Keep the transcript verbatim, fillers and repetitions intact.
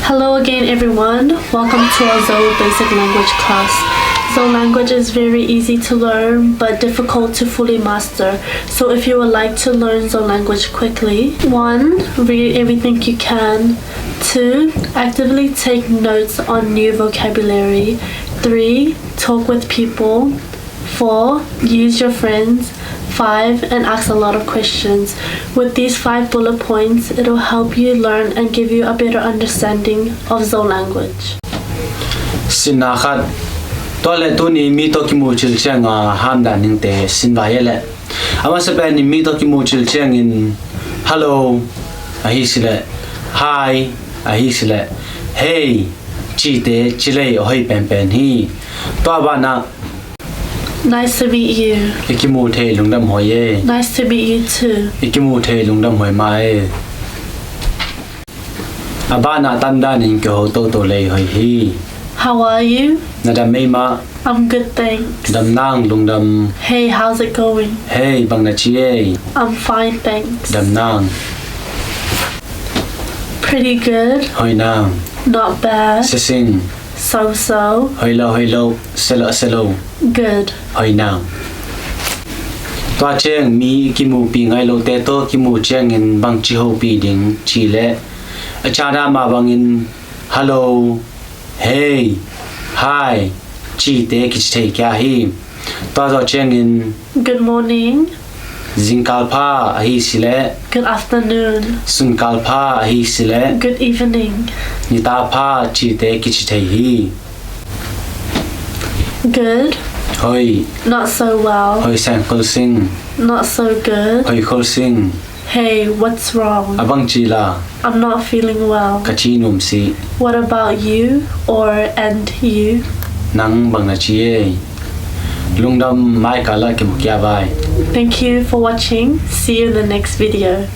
Hello again, everyone. Welcome to our Zo basic language class. Zo language is very easy to learn but difficult to fully master. So if you would like to learn Zo language quickly, one, read everything you can. Two, actively take notes on new vocabulary. Three, talk with people. Four, use your friends. Five, and ask a lot of questions. With these five bullet points, it'll help you learn and give you a better understanding of Zo language. Sinna khat. Tua le tuni mi tawh kimuh cil cianga hamdan ningte sinvai e le. A masa pen in mi tawh kimuh cil ciangin hello ahi sile, hi ahi sile, hey cite cilei a hoi penpen hi. Tua banah Nice to meet you. I kimuh thei lungdam hoi e. Nice to meet you too. I kimuh thei lungdam hoi ma e. A banah tandanin kiho toto lei hoi hi. How are you? Na dam mei mah? I'm good, thanks. Dam nang lungdam. Hey, how's it going? Hey, bang na ci e? I'm fine, thanks. Dam nang. Pretty good. Hoi nang. Not bad. Sising. So-so. Hoi lo, hoi lo. Selo, selo. Good. Hoi nang. Tua ciang mi kimuhpi ngai lote tawh kimuh ciangin bangci hopih ding ci le a cana mah bangin hello, hey, hi cite kici thei kia hi. Tua zawh ciangin good morning. Zingkal pha ahi sile. Good afternoon. Sunkal pha ahi sile. Good evening. Nita pha cite kici thei hi. Good. Hoi. Not so well. Hoi seng khol sing. Not so good. Hoi khol sing. Hey, what's wrong? A bang ci la? I'm not feeling well. Ka ci num si. What about you? Or and you? Nang bang na ci e? Lungdam, mai kala kimu kia vai. Thank you for watching. See you in the next video.